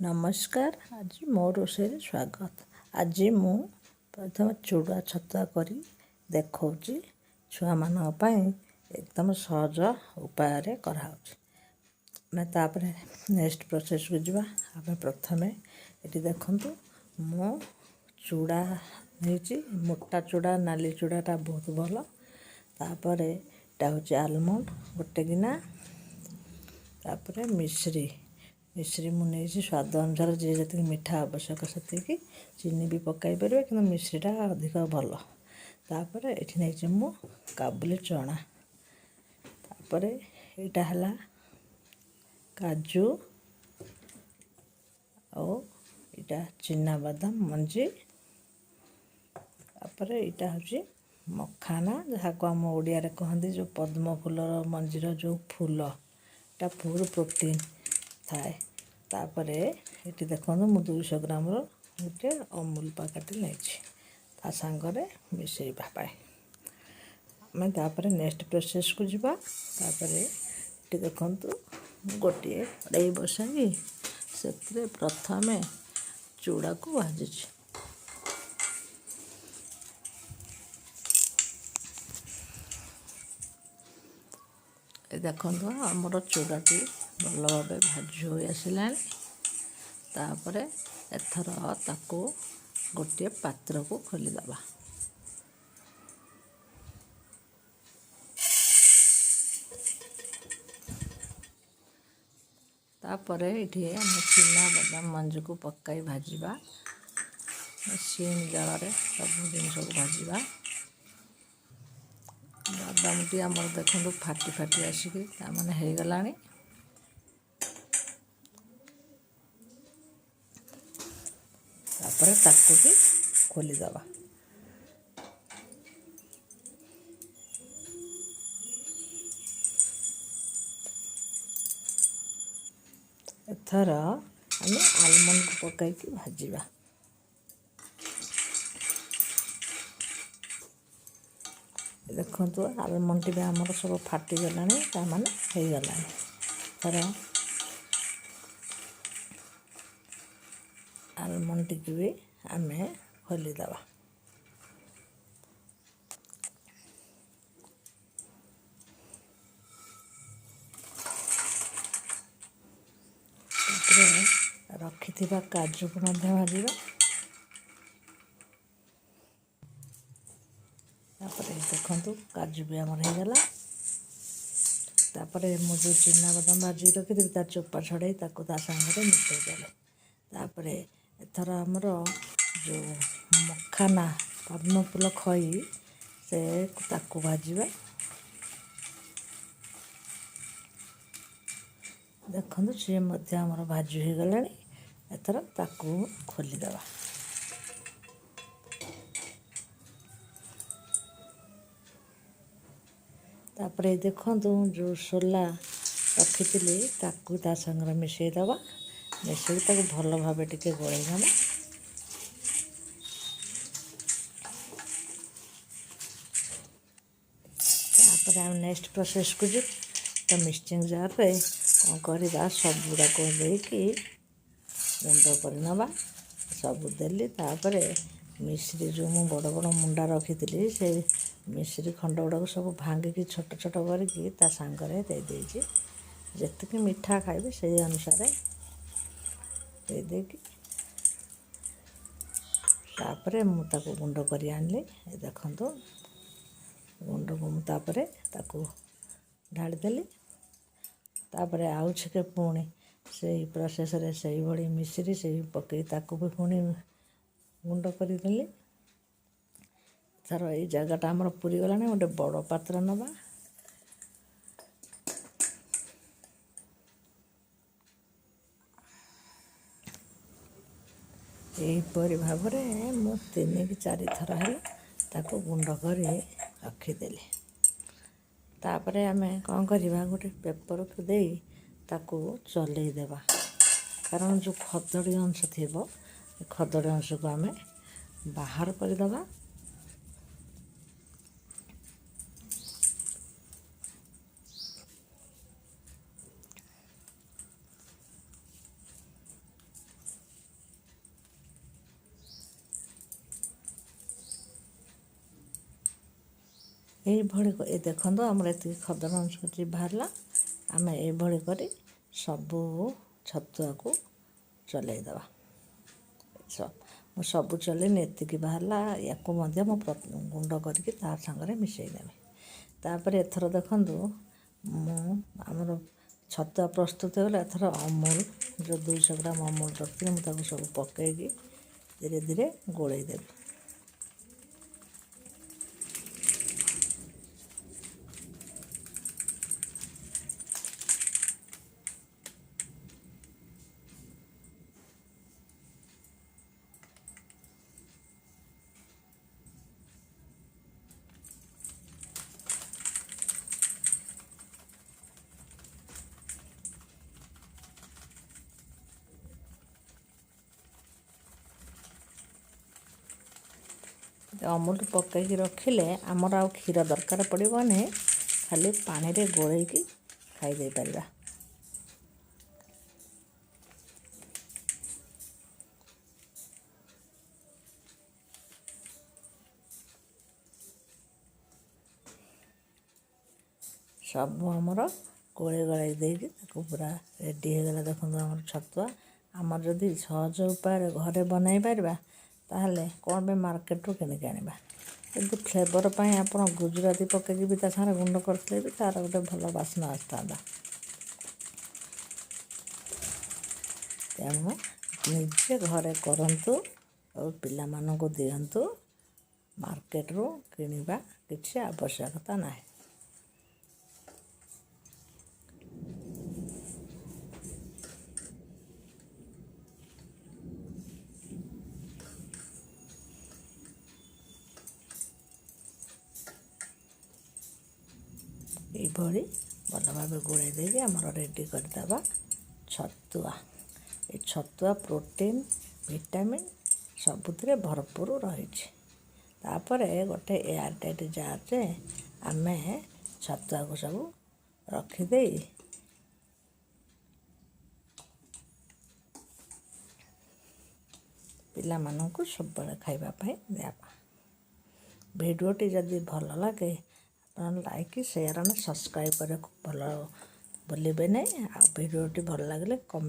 ନମସ୍କାର, ଆଜି ମୋ ରୋଷେଇରେ ସ୍ୱାଗତ। ଆଜି ମୁଁ ପ୍ରଥମେ ଚୁଡ଼ା ଛତୁଆ କରି ଦେଖାଉଛି। ଛୁଆମାନଙ୍କ ପାଇଁ ଏକଦମ ସହଜ ଉପାୟରେ କରାହେଉଛି। ଆମେ ତାପରେ ନେକ୍ସଟ ପ୍ରୋସେସକୁ ଯିବା। ଆମେ ପ୍ରଥମେ ଏଠି ଦେଖନ୍ତୁ, ମୁଁ ଚୁଡ଼ା ନେଇଛି, ମୋଟା ଚୁଡ଼ା, ନାଲି ଚୁଡ଼ାଟା ବହୁତ ଭଲ। ତାପରେ ଏଇଟା ହେଉଛି ଆଲମଣ୍ଡ ଗୋଟେ ଗିନା। ତାପରେ ମିଶ୍ରି, ମିଶ୍ରି ମୁଁ ନେଇଛି ସ୍ୱାଦ ଅନୁସାରେ, ଯିଏ ଯେତିକି ମିଠା ଆବଶ୍ୟକ ସେତିକି ଚିନି ବି ପକାଇ ପାରିବେ, କିନ୍ତୁ ମିଶ୍ରିଟା ଅଧିକ ଭଲ। ତାପରେ ଏଠି ନେଇଛି ମୁଁ କାବୁଲି ଚଣା। ତାପରେ ଏଇଟା ହେଲା କାଜୁ, ଆଉ ଏଇଟା ଚିନାବାଦାମ ମଞ୍ଜି। ତାପରେ ଏଇଟା ହେଉଛି ମଖାନା, ଯାହାକୁ ଆମ ଓଡ଼ିଆରେ କହନ୍ତି ଯେଉଁ ପଦ୍ମ ଫୁଲର ମଞ୍ଜିର ଯେଉଁ ଫୁଲ, ଏଇଟା ଫୁଲ୍ ପ୍ରୋଟିନ୍ ଥାଏ। ତାପରେ ଏଠି ଦେଖନ୍ତୁ, ମୁଁ 200 ଗ୍ରାମର ଗୋଟେ ଅମୁଲ ପ୍ୟାକେଟ୍ ନେଇଛି ତା ସାଙ୍ଗରେ ମିଶାଇବା ପାଇଁ। ଆମେ ତାପରେ ନେକ୍ସଟ ପ୍ରୋସେସ୍କୁ ଯିବା। ତାପରେ ଏଠି ଦେଖନ୍ତୁ, ମୁଁ ଗୋଟିଏ କଡ଼େଇ ବସାଇ ସେଥିରେ ପ୍ରଥମେ ଚୁଡ଼ାକୁ ଭାଜିଛି। ଏ ଦେଖନ୍ତୁ, ଆମର ଚୁଡ଼ାଟି ଭଲ ଭାବେ ଭାଜି ହୋଇ ଆସିଲାଣି। ତାପରେ ଏଥର ତାକୁ ଗୋଟିଏ ପାତ୍ରକୁ ଖୋଲିଦେବା। ତାପରେ ଏଠି ଆମେ ଚିନା ବାଦାମ ମଞ୍ଜିକୁ ପକାଇ ଭାଜିବା। ସିମ୍ ଜାଳରେ ସବୁ ଜିନିଷକୁ ଭାଜିବା। ବାଦାମଟି ଆମର ଦେଖନ୍ତୁ ଫାଟି ଫାଟି ଆସିକି ତାମାନେ ହେଇଗଲାଣି। ତାପରେ ତାକୁ ବି ଖୋଲିଦେବା। ଏଥର ଆମେ ଆଲମଣ୍ଡକୁ ପକାଇକି ଭାଜିବା। ଦେଖନ୍ତୁ, ଆଲମଣ୍ଡଟି ବି ଆମର ସବୁ ଫାଟିଗଲାଣି, ତାମାନେ ହେଇଗଲାଣି। ଏଥର ଆଲମଣ୍ଡଟିକି ବି ଆମେ ଖୋଲିଦେବା। ତାପରେ ରଖିଥିବା କାଜୁକୁ ମଧ୍ୟ ଭାଜିବା। ତାପରେ ଦେଖନ୍ତୁ, କାଜୁ ବି ଆମର ହେଇଗଲା। ତାପରେ ମୁଁ ଯେଉଁ ଚିନାବାଦାମ ଭାଜିକି ରଖିଥିଲି, ତା ଚୋପା ଛଡ଼େଇ ତାକୁ ତା ସାଙ୍ଗରେ ମିଶାଇ ଦେଲି। ତାପରେ ଏଥର ଆମର ଯେଉଁ ମଖାନା, ପଦ୍ମଫୁଲ ଖଇ, ସେ ତାକୁ ଭାଜିବା। ଦେଖନ୍ତୁ, ସିଏ ମଧ୍ୟ ଆମର ଭାଜି ହୋଇଗଲାଣି। ଏଥର ତାକୁ ଖୋଲିଦେବା। ତାପରେ ଦେଖନ୍ତୁ, ଯେଉଁ ସୋଲା ରଖିଥିଲି ତାକୁ ତା ସାଙ୍ଗରେ ମିଶାଇ ଦେବା। ମିଶାଇକି ତାକୁ ଭଲ ଭାବେ ଟିକେ ଗୋଳେଇ ନେବା। ତାପରେ ଆମେ ନେକ୍ସଟ ପ୍ରୋସେସ୍କୁ ଯିବୁ। ତ ମିକ୍ସିଂ ଜାର୍ରେ କ'ଣ କରିବା, ସବୁଗୁଡ଼ାକ ଦେଇକି ଗୁଣ୍ଡ କରିନେବା। ସବୁ ଦେଲି। ତାପରେ ମିଶ୍ରି ଯେଉଁ ମୁଁ ବଡ଼ ବଡ଼ ମୁଣ୍ଡା ରଖିଥିଲି, ସେ ମିଶ୍ରି ଖଣ୍ଡ ଗୁଡ଼ାକ ସବୁ ଭାଙ୍ଗିକି ଛୋଟ ଛୋଟ କରିକି ତା ସାଙ୍ଗରେ ଦେଇଦେଇଛି। ଯେତିକି ମିଠା ଖାଇବେ ସେଇ ଅନୁସାରେ ଦେଇଦେଇକି ତାପରେ ମୁଁ ତାକୁ ଗୁଣ୍ଡ କରି ଆଣିଲି। ଏ ଦେଖନ୍ତୁ, ଗୁଣ୍ଡକୁ ମୁଁ ତାପରେ ତାକୁ ଢାଳିଦେଲି। ତାପରେ ଆଉ ଛିକେ ପୁଣି ସେଇ ପ୍ରୋସେସ୍ରେ ସେଇଭଳି ମିଶ୍ରି ସେଇ ପକାଇ ତାକୁ ବି ପୁଣି ଗୁଣ୍ଡ କରିଦେଲି। ଏଥର ଏଇ ଜାଗାଟା ଆମର ପୁରିଗଲାଣି, ଗୋଟେ ବଡ଼ ପାତ୍ର ନେବା। ଏହିପରି ଭାବରେ ମୁଁ ତିନି କି ଚାରି ଥର ହେଲା ତାକୁ ଗୁଣ୍ଡ କରି ରଖିଦେଲି। ତାପରେ ଆମେ କ'ଣ କରିବା, ଗୋଟେ ପେପରକୁ ଦେଇ ତାକୁ ଚଲେଇ ଦେବା, କାରଣ ଯେଉଁ ଖଦଡ଼ି ଅଂଶ ଥିବ, ଖଦଡ଼ି ଅଂଶକୁ ଆମେ ବାହାର କରିଦେବା। ଏଇଭଳି ଏ ଦେଖନ୍ତୁ, ଆମର ଏତିକି ଖଦଡ଼ ଅଂଶ ବାହାରିଲା। ଆମେ ଏଇଭଳି କରି ସବୁ ଛତୁଆକୁ ଚଲେଇଦେବା। ମୁଁ ସବୁ ଚଲେଇନି, ଏତିକି ବାହାରିଲା। ୟାକୁ ମଧ୍ୟ ମୁଁ ଗୁଣ୍ଡ କରିକି ତା ସାଙ୍ଗରେ ମିଶାଇ ଦେବି। ତାପରେ ଏଥର ଦେଖନ୍ତୁ, ମୁଁ ଆମର ଛତୁଆ ପ୍ରସ୍ତୁତ ହେଇଗଲା। ଏଥର ଅମୁଲ ଯେଉଁ 200 ଗ୍ରାମ ଅମୁଲ ରଖିଥିଲି, ମୁଁ ତାକୁ ସବୁ ପକାଇକି ଧୀରେ ଧୀରେ ଗୋଳେଇ ଦେବି। ଅମୁଲ ପକାଇକି ରଖିଲେ ଆମର ଆଉ କ୍ଷୀର ଦରକାର ପଡ଼ିବନି, ଖାଲି ପାଣିରେ ଗୋଳେଇକି ଖାଇ ଦେଇପାରିବା। ସବୁ ଆମର ଗୋଳେଇ ଗୋଳାଇ ଦେଇକି ତାକୁ ପୁରା ରେଡ଼ି ହେଇଗଲା। ଦେଖନ୍ତୁ, ଆମର ଛତୁଆ ଆମର ଯଦି ସହଜ ଉପାୟରେ ଘରେ ବନାଇ ପାରିବା, ତାହେଲେ କ'ଣ ପାଇଁ ମାର୍କେଟରୁ କିଣିକି ଆଣିବା? କିନ୍ତୁ ଫ୍ଲେଭର୍ ପାଇଁ ଆପଣ ଗୁଜୁରାତି ପକାଇକି ବି ତା ସାଙ୍ଗରେ ଗୁଣ୍ଡ କରିଥିଲେ ବି ତା'ର ଗୋଟେ ଭଲ ବାସ୍ନା ଆସିଥାନ୍ତା। ତେଣୁ ନିଜେ ଘରେ କରନ୍ତୁ ଆଉ ପିଲାମାନଙ୍କୁ ଦିଅନ୍ତୁ, ମାର୍କେଟରୁ କିଣିବା କିଛି ଆବଶ୍ୟକତା ନାହିଁ। ଏଇଭଳି ଭଲ ଭାବେ ଗୋଳେଇ ଦେଇକି ଆମର ରେଡ଼ି କରିଦେବା ଛତୁଆ। ଏ ଛତୁଆ ପ୍ରୋଟିନ୍, ଭିଟାମିନ୍ ସବୁଥିରେ ଭରପୁର ରହିଛି। ତାପରେ ଗୋଟେ ଏୟାର ଟାଇଟ୍ ଜାର୍ରେ ଆମେ ଛତୁଆକୁ ସବୁ ରଖିଦେଇ ପିଲାମାନଙ୍କୁ ସବୁବେଳେ ଖାଇବା ପାଇଁ ଦେବା। ଭିଡ଼ିଓଟି ଯଦି ଭଲ ଲାଗେ, ଆପଣ ଲାଇକ୍, ସେୟାର ଆଣ୍ଡ ସବସ୍କ୍ରାଇବ୍ କରିବାକୁ ଭଲ ଭୁଲିବେ ନାହିଁ। ଆଉ ଭିଡ଼ିଓଟି ଭଲ ଲାଗିଲେ କମେଣ୍ଟ